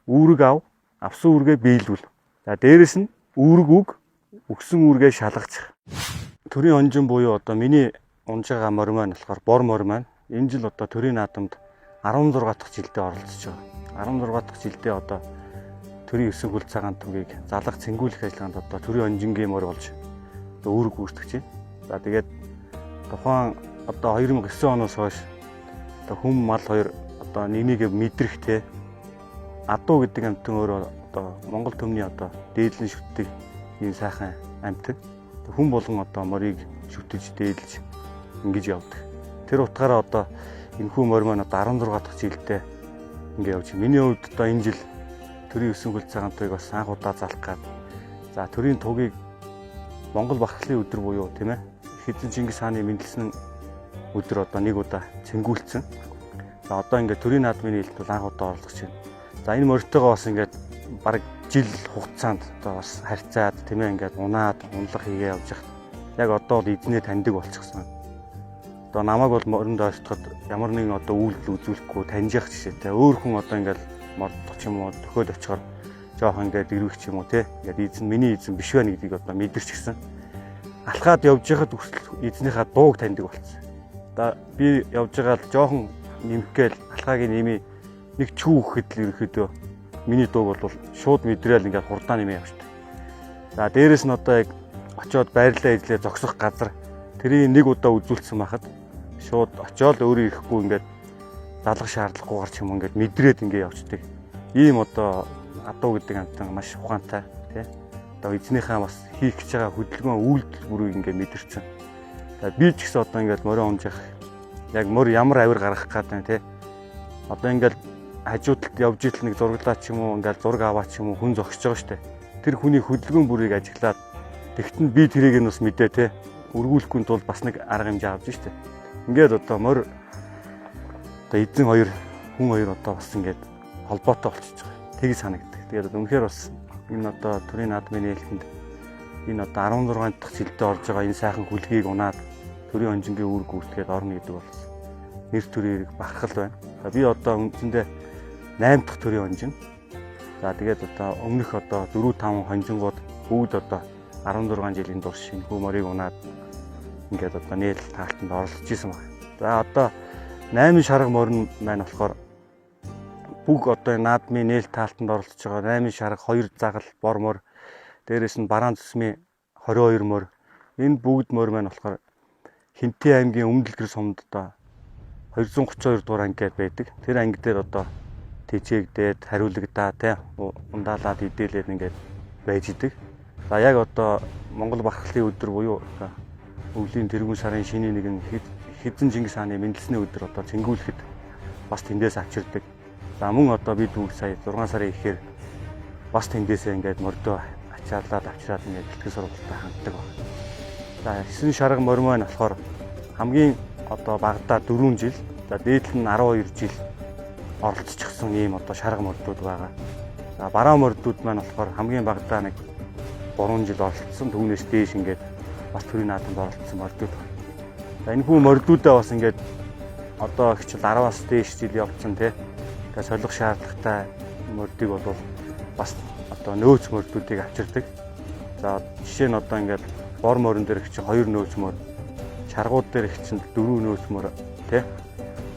Үүрэг ав, авсан үүргээ биелүүл. За дээрэс нь үүрэг үг, өгсөн үүргээ шалгачих. Төрийн онжин буюу одоо миний унж байгаа морь маань болохоор бор морь маань энэ жил одоо төрийн наадамд 16 дахь жилдээ оролцож байгаа. 16 дахь жилдээ одоо төрийн 9 хөл цагаан тугийг залга цэнгүүлэх ажиллагаанд одоо төрийн онжингийн морь болж одоо үүрэг гүйцэтгэж байна. За тэгээд тухайн одоо 2009 оноос хойш одоо хүм мал хоёр одоо нэг нэгэ мэдрэх те адуу гэдэг амьтан өөрөө одоо Монгол төмний одоо дээдлэн шүтдэг ийм сайхан амьтан. Хүн болгон одоо морийг шүтэж дээдлж ингэж явдаг. Тэр утгаараа одоо энэхүү морь маань одоо 16 дахь жилдээ ингэ явж. Миний хувьд одоо энэ жил төрийн 9 хөл цагаан тугийг бас анх удаа залах гад. За төрийн тугийг Монгол бахархлын өдөр буюу тийм хэзэн Чингис хааны мэндэлсэн өдөр одоо нэг удаа цэнгүүлсэн. За одоо ингээд төрийн наадмын нийлэлд бол анх удаа оролцож байна. За энэ морьтойгоо бас ингээд бараг жил хугацаанд одоо бас харьцаад тийм ингээд унаад унлах хийгээ явж хат яг одоо бол эзнээ таньдаг болчихсон. Одоо намайг бол моринд ойртоход ямар нэгэн одоо үйлдэл үзүүлэхгүй таньж явах жишээтэй. Өөр хүн одоо ингээд мордох ч юм уу төхөөд очихоор жоохон ингээд дэрвэх ч юм уу те ингээд эзэн миний эзэн биш байна гэдгийг одоо мэдэрч гисэн. Алхаад явж байхад хүртэл эзнийхээ дууг таньдаг болсон. Одоо би явж байгаа л жоохон нэмэх гээл алхаагийн нэмий нэг чүү өгөхөд л ерөөхдөө миний дууг бол шууд мэдрээл ингээд хурдаа нэмээ явчихдаг. За дээрэс нь одоо яг очиод байрлалаа эзлээ зогсох газар тэрийг нэг удаа үзүүлсэн байхад шууд очиод өөрөө ирэхгүй ингээд залах шаардлагагүйгээр ч юм ингээд мэдрээд ингээд явцдаг. Ийм одоо адуу гэдэг амьтан маш ухаантай тий. Одоо эзнийхээ бас хийх гэж байгаа хөдөлгөөн үйлдэл бүрийг ингээд мэдэрсэн. За би ч гэсэн одоо ингээд морио унжих яг морь ямар авир гаргах гээд байна тий. Одоо ингээд хажуу талд явж итэл нэг зураглаа ч юм уу ингээд зураг аваа ч юм уу хүн зогсож байгаа штэ. Тэр хүний хөдөлгөөн бүрийг ажиглаад тэгтэн би тэрийг нь бас мэдээ тий. Өргүүлэхгүй тул бас нэг арга хэмжээ авч штэ. Ингээд одоо морь одоо эзэн хоёр хүн хоёр одоо бас ингээд холбоотой болчихж байгаа. Тэг санагддаг. Тэгээд үнэхээр бас энэ одоо төрийн наадмын нээлтэнд энэ одоо 16 дахь жилдээ орж байгаа энэ сайхан хүлгийг унаад төрийн хонжингийн үүрэг гүйцэтгээд орно гэдэг бол нэр төрийн эрэг бахархал байна. За би одоо үндсэндээ 8 дахь төрийн хонжин. За тэгээд одоо өмнөх одоо 4 5 хонжингууд бүгд одоо 16 жилийн турш энэ хүү морийг унаад ингээд одоо нийлэл таалтанд оролцож исэн байна. За одоо 8 шарга морин маань болохоор бүх одоо наадмын нийл таалтанд оролцож байгаа 8 шарга 2 загал бор мор дээрээс нь бараан зүсмийн 22 морь энэ бүгд морь маань болохоор Хинтээ аймгийн Өмнөдөлгөр сумд одоо 232 дугаар анги гээд байдаг. Тэр анги дээр одоо тэжээгдээд хариулагдаа тий ундаалаад идээлээд ингээд байж идэг. За яг одоо Монгол бахархлын өдөр буюу өвлийн тэргүүн сарын шинийн нэгэн хэзэн Чингис хааны мэндэлсний өдөр одоо цэнгүүлэхэд бас тэндээс авчирдаг. За мөн одоо бид бүгд сая 6 сарын ихээр бас тэндээсээ ингээд мордоо ачаалаад авчираад ингээд бэлтгэл сургалтаа ханддаг байна. За 9 шарга морь маань болохоор хамгийн одоо багадаа 4 жил, за дээдл нь 12 жил оролцчихсон ийм одоо шарга мордууд байгаа. За бараа мордууд маань болохоор хамгийн багадаа нэг 3 жил оролцсон, түүнээс дээш ингээд бас төрийн наадамд оролцсон мордууд байна. За энэ хүү мордуудаа бас ингээд одоо ихчил 10-аас дээш жил явцсан тий. Тэгээ солих шаардлагатай мордыг бол бас одоо нөөц мордуудыг авчирдаг. За жишээ нь одоо ингээд бор морин дээр их чинь 2 нөөц морь, шаргууд дээр их чинь 4 нөөц морь тий.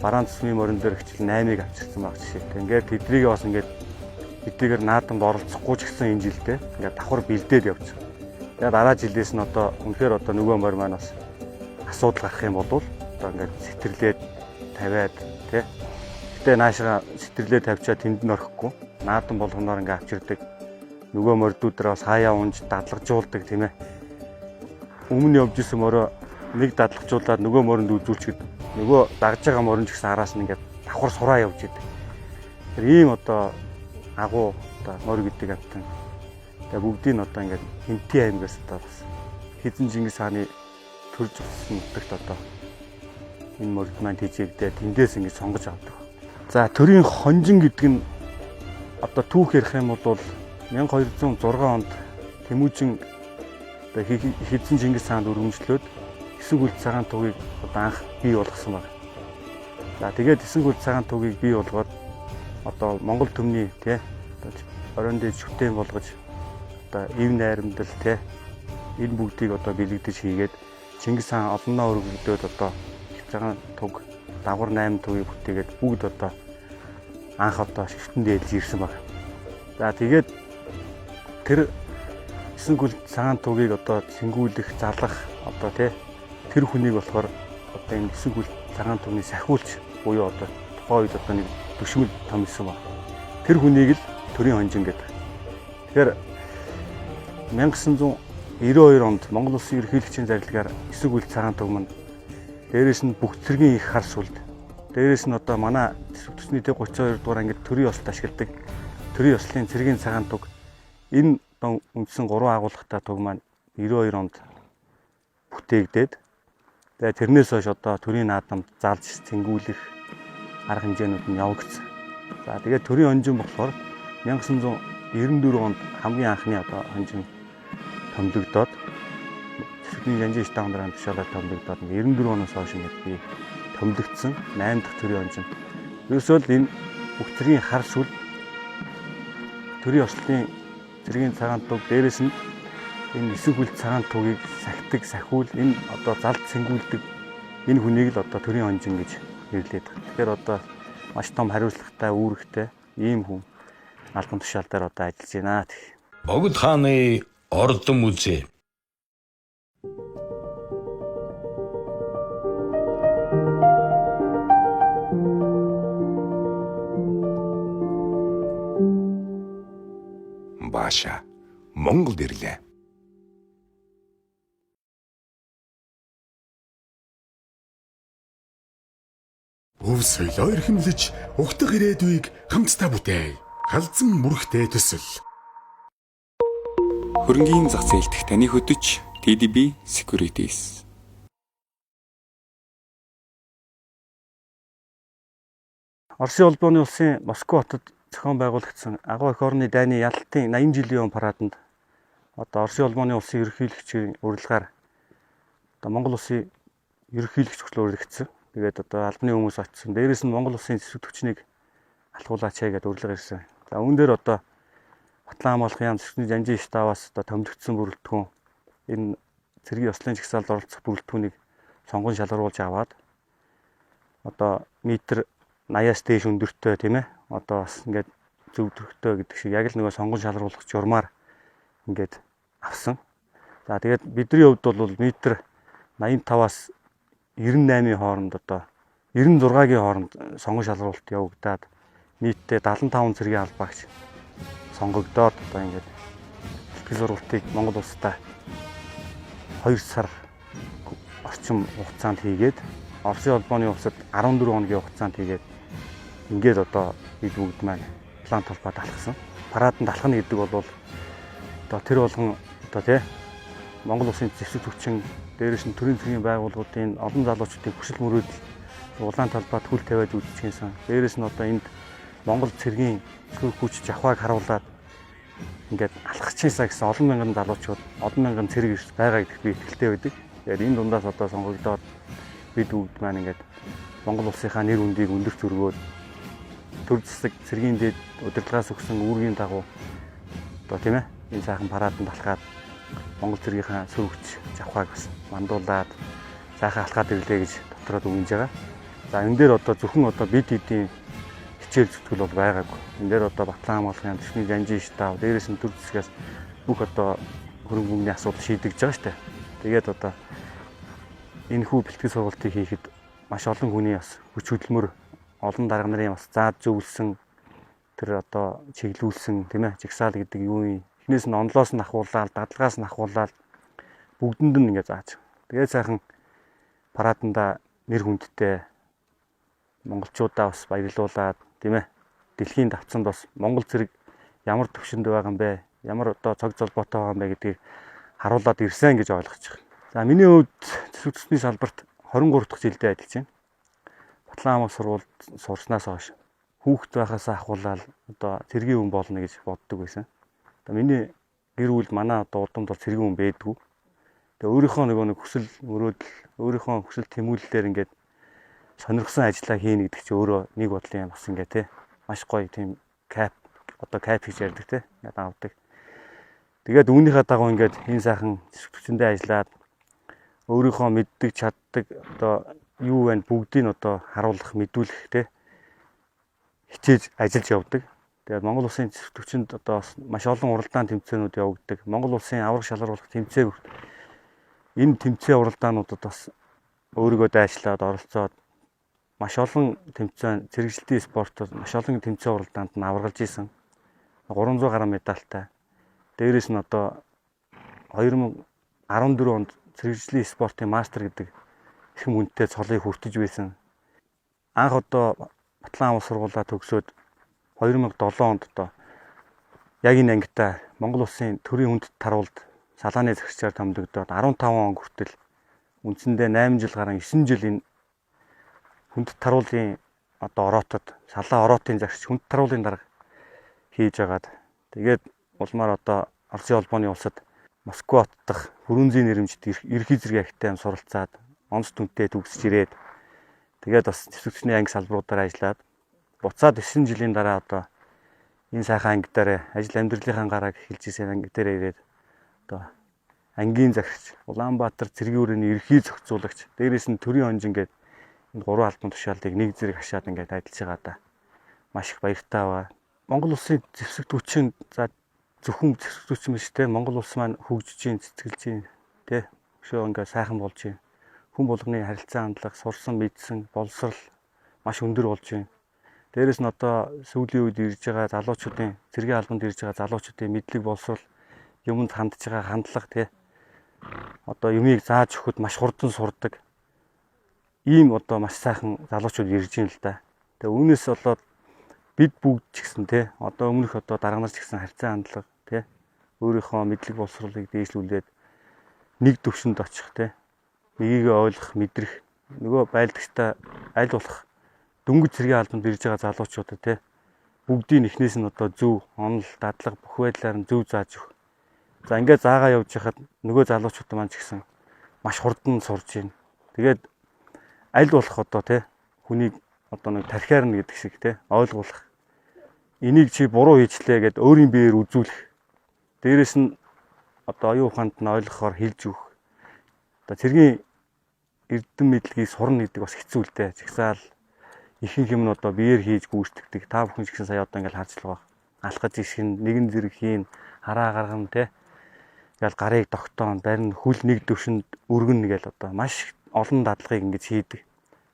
Бараан цэсмийн морин дээр их чинь 8-ыг авчирсан баг жишээтэй. Ингээд тэдрийг бас ингээд хэдийгээр наадамд оролцохгүй ч гэсэн энэ жилдээ ингээд давхар бэлдээд явж байгаа. Тэгээ дараа жилээс нь одоо үнэхээр одоо нөгөө морь маань бас асуудал гарах юм бол одоо ингээд сэтэрлээд тавиад тий. Гэтэ наашаа сэтэрлээ тавьчаад тэнд нь орхихгүй наадам болгоноор ингээд авчирдаг. Нөгөө мордууд дээр бас хаяа унж дадлагжуулдаг тийм ээ. Өмнө явж исэн морио нэг дадлагжуулаад нөгөө моринд үзүүлчихэд нөгөө дагж байгаа морин ч гэсэн араас нь ингээд давхар сураа явж идэг. Тэр ийм одоо агуу одоо морь гэдэг амьтан. Тэгээ бүгдийг нь одоо ингээд Хинтээ аймгаас одоо бас хэзэн Чингис хааны төрж өссөн нутагт одоо энэ морд маань тэжээгдээ тэндээс ингээд сонгож авдаг. За төрийн хонжин гэдэг нь одоо түүх ярих юм бол 1206 онд Тэмүжин одоо хэзэн Чингис хаанд өргөмжлөөд 9 хөл цагаан тугийг одоо анх бий болгосон байна. За тэгээд 9 хөл цагаан тугийг бий болгоод одоо Монгол төмний тий Оройн дээд шүтэн болгож одоо ив найрамдал те энэ бүгдийг одоо бэлэгдэж хийгээд Чингис хаан олонноо өргөгдөөд одоо Хявцаагаан туг давгар 8 тугийг бүтээгээд бүгд одоо анх одоо шүтэн дээлж ирсэн баг. За тэгээд тэр 9 гүл цагаан тугийг одоо цэнгүүлэх, залах одоо тий тэр хүнийг болохоор одоо энэ 9 гүл цагаан тугны сахиулч буюу одоо тухайн үед одоо нэг төшмөл том исэн баг. Тэр хүнийг л төрийн хонжин гэдэг. Тэгэхээр 1992 онд Монгол Улсын ерөнхийлөгчийн зарлагаар 9 гүл цагаан туг маань дээрээс нь бүх цэргийн их хар сүлд, дээрээс нь одоо манай төсний 32 дугаар ангид төрийн ёслолт ашигладаг төрийн ёслолын цэргийн цагаан туг энэ одоо үндсэн 3 агуулгатай туг маань 92 онд бүтээгдээд тэгээ тэрнээс хойш одоо төрийн наадамд залж цэнгүүлэх арга хэмжээнүүд нь явагдсан. За тэгээд төрийн хонжин болохоор 1994 онд хамгийн анхны одоо хонжин томилогдоод Тэсвэрний Жанжин штабын дараа тушаалаар томилогдоод 94 оноос хойш ингээд би томилогдсон 8 дахь төрийн хонжин. Ерөөсөө л энэ бүх цэргийн хар сүл төрийн ёслолын цэргийн цагаан туг дээрээс нь энэ 9 хүл цагаан тугийг сахидаг, сахиул энэ одоо залд цэнгүүлдэг энэ хүнийг л одоо төрийн хонжин гэж нэрлэдэг. Тэгэхээр одоо маш том хариуцлагатай, үүрэгтэй ийм хүн албан тушаал дээр одоо ажиллаж байна. Богд хааны ордон музей. Бааша Монголд ирлээ. Өв соёлоо эрхэмлэж угтах ирээдүйг хамтдаа бүтээе. Халзан мөрөгтэй төсөл. Хөрөнгийн зах зээлд таны хөдөж TDB Securities. Оросын холбооны улсын Москва хотод зохион байгуулагдсан агуу эх орны дайны ялалтын 80 жилийн өмнө параданд одоо Оросын холбооны улсын ерөнхийлөгчийн урилгаар одоо Монгол улсын ерөнхийлөгч хүртэл урилгдсан. Тэгээд одоо албаны хүмүүс очсон. Дээрээс нь Монгол улсын зэвсэг түвшнийг алхуулаач гэдэг урилга ирсэн. За үүн дээр одоо Батлан хамгаалах яам зэвсэгний Жанжин штабаас одоо томилогдсон бүрэлдэхүүн энэ цэргийн ёслолын жагсаалд оролцох бүрэлдэхүүнийг сонгон шалгаруулж аваад одоо метр 80-аас дээш өндөртэй тийм ээ. Одоо бас ингээд зөв төрхтэй гэдэг шиг яг л нөгөө сонгон шалгаруулах журмаар ингээд авсан. За тэгээд бидний хувьд бол метр 85-аас 98-ийн хооронд одоо 96-гийн хооронд сонгон шалруулалт явагдаад нийтдээ 75 цэргийн албаагч сонгогдоод одоо ингээд бэлтгэл сургалтыг Монгол улстай 2 сар орчим хугацаанд хийгээд Оросын холбооны улсад 14 хоногийн хугацаанд хийгээд ингээд одоо бид бүгд маань план толгойд алхсан. Параданд алхана гэдэг бол одоо тэр болгон одоо тий Монгол улсын зэвсэг түвшин дээрээс нь төрийн цэргийн байгууллагуудын олон залуучуудын хүсэл мөрөөдөл улаан талбайд хүл тавиад үзчихсэн. Дээрээс нь одоо энд Монгол цэргийн сүр хүч жавхааг харуулад ингээд алхчихсаа гэсэн олон мянган залуучууд, олон мянган цэрэг ирс байгаа гэдэгт би итгэлтэй байдаг. Тэгээд энэ дундаас одоо сонгогдоод бид бүгд маань ингээд Монгол улсынхаа нэр хүндийг өндөрт өргөөд төр засаг цэргийн дээд удирдлагаас өгсөн үүргийн дагуу одоо тийм ээ энэ сайхан параданд алхаад Монгол цэргийнхаа сүр хүч жавхааг бас мандуулаад сайхан алхаад ирлээ гэж дотроод өгнөж байгаа. За энэ дээр одоо зөвхөн одоо бид хэдийн хичээл зүтгэл бол байгаагүй. Энэ дээр одоо Батлан хамгаалахын яам, төсний Жанжин штаб, дээрээс нь төр засгаас бүх одоо хөрөнгө мөнгөний асуудал шийдэгдэж байгаа шүү дээ. Тэгээд одоо энэ хүү бэлтгэл сургалтыг хийхэд маш олон хүний бас хүч хөдөлмөр, олон дарга нарын бас заад зөвлөсөн тэр одоо чиглүүлсэн тийм ээ жагсаал гэдэг юу юм. Эхнээс нь онлоос нь ахуулаад, дадлагаас нь ахуулаад бүгдэнд нь ингэ зааж. Тэгээд сайхан параданда нэр хүндтэй монголчуудаа бас баярлуулад тийм ээ дэлхийн давцанд бас монгол цэрэг ямар төвшөнд байгаа юм бэ? Ямар одоо цог золбоотой байгаа юм бэ гэдгийг харуулад ирсэн гэж ойлгож байна. За миний хувьд зэвсэг төсний салбарт 23 дахь жилдээ ажиллаж байна. Батлан хамгаалах сургуульд сурснаас хойш хүүхэд байхаас ахуулаад одоо цэргийн хүн болно гэж боддог байсан. Одоо миний гэр бүл манай одоо удамд бол цэргийн хүн байдгүй. Тэгээ өөрийнхөө нөгөө нэг хүсэл мөрөөдөл, өөрийнхөө хүсэл тэмүүллээр ингээд сонирхсан ажлаа хийнэ гэдэг чинь өөрөө нэг бодлын бас ингээд те маш гоё тийм кайф Одоо кайф гэж ярьдаг те. Ингээд авдаг. Тэгээд үүнийхээ дагуу ингээд энэ сайхан зэвсэг түвшиндээ ажиллаад өөрийнхөө мэддэг, чаддаг одоо юу вэ бүгдийг нь одоо харуулах, мэдүүлэх те хичээж ажиллаж явдаг. Тэгээд Монгол улсын зэвсэг түвшинд одоо бас маш олон уралдаан тэмцээнүүд явагддаг. Монгол улсын авраг шалгаруулах тэмцээн энэ тэмцээн уралдаануудад бас өөрийгөө дайчлаад оролцоод маш олон тэмцээн цэрэгжилтийн спортод маш олон тэмцээн уралдаанд нь аваргалж исэн. 300 гаруй медальтай. Дээрээс нь одоо 2014 онд цэрэгжлийн спортын мастер гэдэг эрхэм хүндтэй цолыг хүртэж байсан. Анх одоо Батлан ам сургуулаа төгсөөд 2007 онд одоо яг энэ ангитай Монгол улсын төрийн хүндэт таруулд салааны захирчаар томилогдоод 15 он хүртэл үндсэндээ 8 жил гарan 9 жил энэ хүндэт таруулын одоо ороотод салаа ороотын захирч хүндэт таруулын дарга хийж агаад тэгээд улмаар одоо Оросын холбооны улсад Москва хот дахь Фрунзийн нэрэмжит ерхий зэрэг агтай юм суралцаад онц дүнтэй төгсөж ирээд тэгээд бас зэвсэг түвшний анги салбаруудаар ажиллаад буцаад 9 жилийн дараа одоо энэ сайхан анги дээр ажил амьдралынхаа гарааг эхэлж исэн анги дээр ирээд одоо ангийн захирч Улаанбаатар цэргийн хүрээний ерхий зохицуулагч дээрээс нь төрийн хонжин гээд энэ гурван албан тушаалыг нэг зэрэг хашаад ингээд ажиллаж байгаа да. Маш их баяртай ба. Монгол улсын зэвсэг түвшин за зөвхөн зэвсэг түвшин биш те Монгол улс маань хөгжиж чинь цэцгэлж чинь те өшөө ингээд сайхан болж чинь хүн болгоны харилцаа хандлага сурсан мэдсэн боловсрал маш өндөр болж байна. Дээрээс нь одоо сүүлийн үед ирж байгаа залуучуудын цэргийн албанд ирж байгаа залуучуудын мэдлэг боловсрал юмд хандж байгаа хандлага тий одоо юмыг зааж өгөхөд маш хурдан сурдаг ийм одоо маш сайхан залуучууд ирж байна л да. Тэгээ үүнээс болоод бид бүгд ч гэсэн тий одоо өмнөх одоо дарга нар ч гэсэн харьцаа хандлага тий өөрийнхөө мэдлэг боловсролыг дээшлүүлээд нэг төвшөнд очих тий нэгийг ойлгох, мэдрэх нөгөө байлдагчтай аль болох дөнгөж цэргийн албанд ирж байгаа залуучуудад тий бүгдийн эхнээс нь одоо зөв онол, дадлага бүх байдлаар нь зөв зааж өгөх. За ингээд заагаа явж хахад нөгөө залуучууд маань ч гэсэн маш хурдан сурж байна. Тэгээд аль болох одоо тий хүнийг одоо нэг тархиарна гэдэг шиг тий ойлгуулах. Энийг чи буруу хийчлээ гэд өөрийн биеэр үзүүлэх. Дээрээс нь одоо оюун ухаанд нь ойлгохоор хэлж өгөх. Одоо цэргийн эрдэм мэдлэгийг сурна гэдэг бас хэцүү л дээ. Жагсаал ихэнх юм нь одоо биеэр хийж гүйцэтгэдэг. Та бүхэн ч гэсэн сая одоо ингээл харж л байгаа. Алхаж ишгэн, нэгэн зэрэг хийн, хараа гаргана те. Ингээл гарыг тогтоон, барин хөл нэг төвшөнд өргөнө гэл одоо маш олон дадлагыг ингэж хийдэг.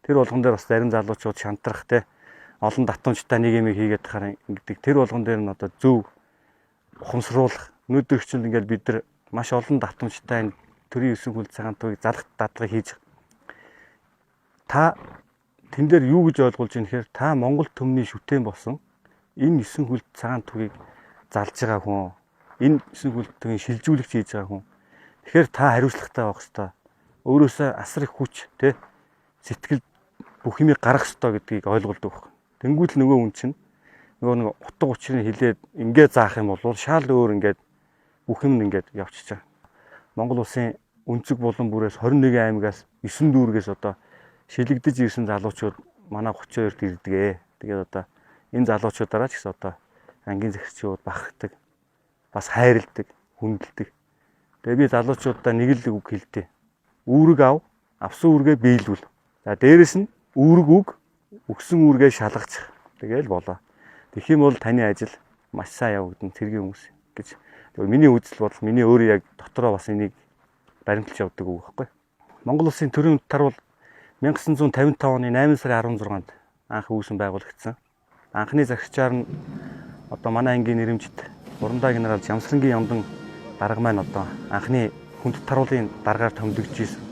Тэр болгон дээр бас зарим залуучууд шантрах те. Олон татамжтай нэг юм хийгээд тахаар ингэдэг. Тэр болгон дээр нь одоо зөв ухамсруулах. Өнөөдөр хичээл ингээл бид нар маш олон татамжтай энэ төрийн 9 хөл цагаан тугийг залах дадлага хийж та тэн дээр юу гэж ойлгуулж ийм гэхээр та Монгол төмний шүтэн болсон энэ 9 хөл цагаан тугийг залж байгаа хүн, энэ 9 хөл тугийн шилжүүлэгч хийж байгаа хүн. Тэгэхээр та хариуцлагатай байх ёстой. Өөрөөсөө асар их хүч, тэ сэтгэл бүх юмыг гаргах ёстой гэдгийг ойлгуулдаг байхгүй. Тэнгүүт л нөгөө хүн чинь нөгөө нэг утга учирыг хилээд ингээ заах юм бол шал өөр ингээд бүх юм ингээд явчихж байгаа. Монгол улсын өнцөг булан бүрээс 21 аймагаас 9 дүүргээс одоо шилэгдэж ирсэн залуучууд манай 32-д ирдэг. Тэгээд одоо энэ залуучуудаараа ч гэсэн одоо ангийн захирчууд бахархдаг, бас хайрладаг, хүндэлдэг. Тэгээд би залуучуудаа нэг л үг хэлдэг. Үүрэг ав, авсан үүргээ биелүүл. За дээрэс нь үүрэг үг, өгсөн үүргээ шалгачих. Тэгээл болоо. Тэгэх юм бол таны ажил маш сайн явагдана цэргийн хүмүүс гэж. Тэгээд миний үзэл бодол, миний өөрөө яг дотроо бас энийг баримталж явдаг үг байхгүй. Монгол улсын төрийн таруул 1955 оны 8 сарын 16-нд анх үүсэн байгуулагдсан. Анхны захирчаар нь одоо манай ангийн нэрэмжит Урандаа генерал Жамсрангийн ямдан дарга маань одоо анхны хүндэт таруулын даргаар томилогдож исэн.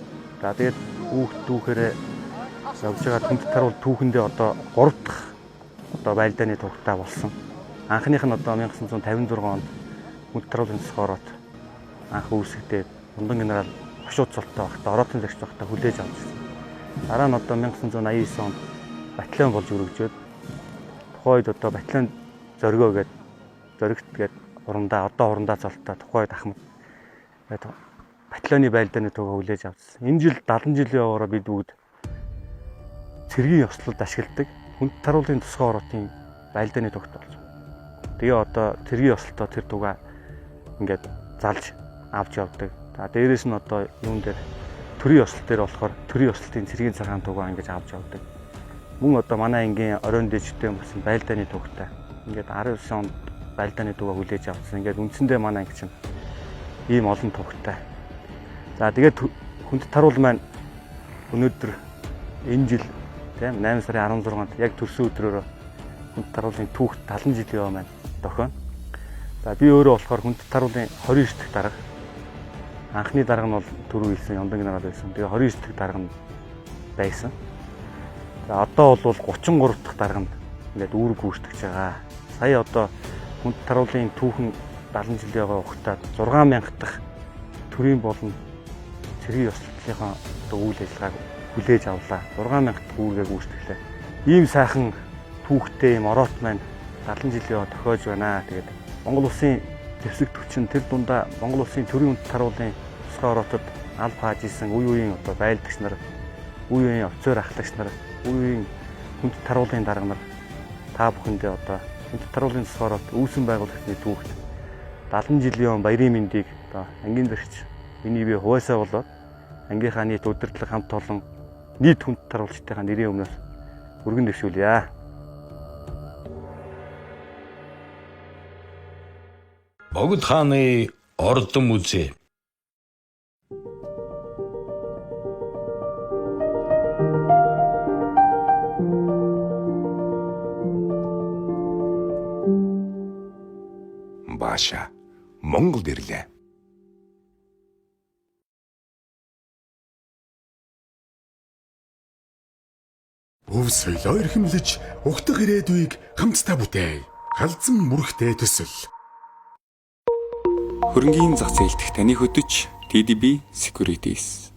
За тэгээд үүх дүүхээрээ явж байгаа хүндэт таруул түүхэндээ одоо 3 дахь одоо байлдааны тугтаа болсон. Анхных нь одоо 1956 онд хүндэт таруулын засгийн ороот анх үүсгдээд Хундан генерал хошууд цолтой байхдаа ороотын захирч байхдаа хүлээж авч ирсэн. Дараа нь одоо 1989 онд батальон болж өргөжөөд тухайн үед одоо батальон зоригоо гээд зоригт гээд урандаа одоо урандаа цолтой тухайн үед ахмад тэгээд батальоны байлдааны тугаа хүлээж авчихсан. Энэ жил 70 жилийн овоороо бид бүгд цэргийн ёслолд ашигладаг хүнд таруулын тусгай ороотын байлдааны тугт болж байна. Тэгээ одоо цэргийн ёслолтоо тэр тугаа ингээд залж авч явдаг. За дээрээс нь одоо юун дээр төрийн ёслол дээр болохоор төрийн ёслолтын цэргийн цагаан тугаа ингэж авч явдаг. Мөн одоо манай ангийн оройн дэжтэй өнгөрсөн байлдааны тугтай. Ингээд 19 онд байлдааны тугаа хүлээж авсан. Ингээд үндсэндээ манай анги чинь ийм олон тугтай. За тэгээд хүнд таруул маань өнөөдөр энэ жил тийм 8 сарын 16-нд яг төрсөн өдрөөрөө хүнд таруулын түүх 70 жилийн яваа маань дохино. За би өөрөө болохоор хүнд таруулын 29 дахь дарга. Анхны дарга нь бол түрүү хэлсэн Ёндан генерал байсан. Тэгээ 29 дахь дарга нь байсан. За одоо бол 33 дахь дарга нь ингээд үүрэг гүйцэтгэж байгаа. Сая одоо хүнд таруулын түүхэн 70 жилийн яваа хугацаанд 6000 дахь төрийн болон цэргийн ёслолтынхаа одоо үйл ажиллагааг хүлээж авлаа. 6000 дахь үүргээ гүйцэтгэлээ. Ийм сайхан түүхтэй ийм ороот маань 70 жилийн яваа тохиож байна. Тэгээд Монгол улсын зэвсэг түвшин тэр дундаа Монгол улсын төрийн хүнд таруулын тусгай ороотод аль хааж исэн үе үеийн одоо байлдагч нар, үе үеийн офицер ахлагч нар, үе үеийн хүнд таруулын дарга нар та бүхэндээ одоо хүнд таруулын тусгай ороот үүсэн байгуулагдсны түүхт 70 жилийн баярын мэндийг одоо ангийн зэрэгч миний бие хувьяасаа болоод ангийнхаа нийт удирдлага хамт олон нийт хүнд таруулчдынхаа нэрийн өмнөөс өргөн дэвшүүлье. Богд хааны ордон музей. Бааша Монголд ирлээ. Өв соёлоо эрхэмлэж угтах ирээдүйг хамтдаа бүтээе. Халзан бүрхтэй төсөл. Хөрөнгийн зах зээл дэх таны хөтөч TDB Securities.